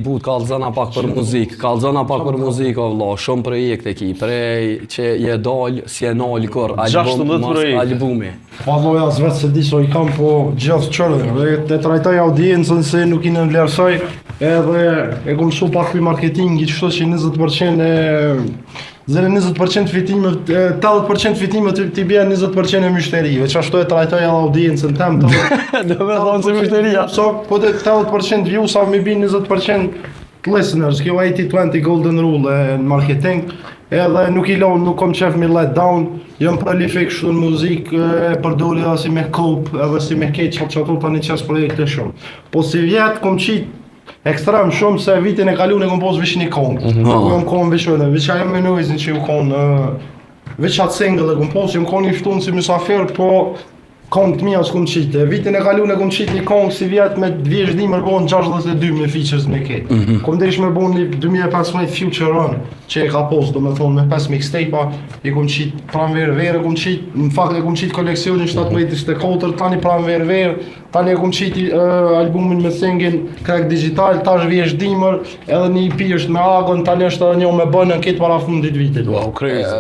but, kallzona pak për muzikë, kallzona pak për muzikë, o vlla, shumë projekte ki, prej që je dal, si e nal kur, album 16 mas projekte. albumi. Pa loja as vetë se di so i kam, po gjithë qërë, dhe të trajtoj audiencën se nuk i nënvlerësoj, edhe e kom mësu pak për marketingi, qështu që 20% e 0,20% fitimet, 80% fitimet ti bjen 20% e mështerive, që ashtu e trajtoj edhe audiencën tem. Do me thonë se myshteria. So, po të 80% views-a mi bin 20% listeners, kjo 80-20 golden rule e në marketing, edhe nuk i lon, nuk kom qef mi let down, jam prolific kështu në muzikë, e përdori edhe si me cope, edhe si me keq qatë qato tani qes projekte shumë. Po si vjet kom qit ekstrem shumë se vitin e kaluar e kom pos veç një kongë. Mm -hmm. Jam konë veç unë, veç ajo me Noizin që ju konë, veç atë single e kom pos, jam konë i ftun si mysafir, po kongë të mia s'kum qit. E vitin e kaluar e kom qit një kongë si vjet me vjesh dimër bon 62 me features me këtë. Kom desh me bon një 2015 Future Run që e ka pos, do me thonë me 5 mixtape-a, i kom qit pranverë verë, kom qit, në fakt e kom qit koleksionin 17-24, tani pranverë verë, tani e kom qit albumin me Thingin, Crack Digital, tash vjesh dimër, edhe një EP është me Agon, tani është edhe një me Bënën këtë para fundit vitit. Wow, crazy.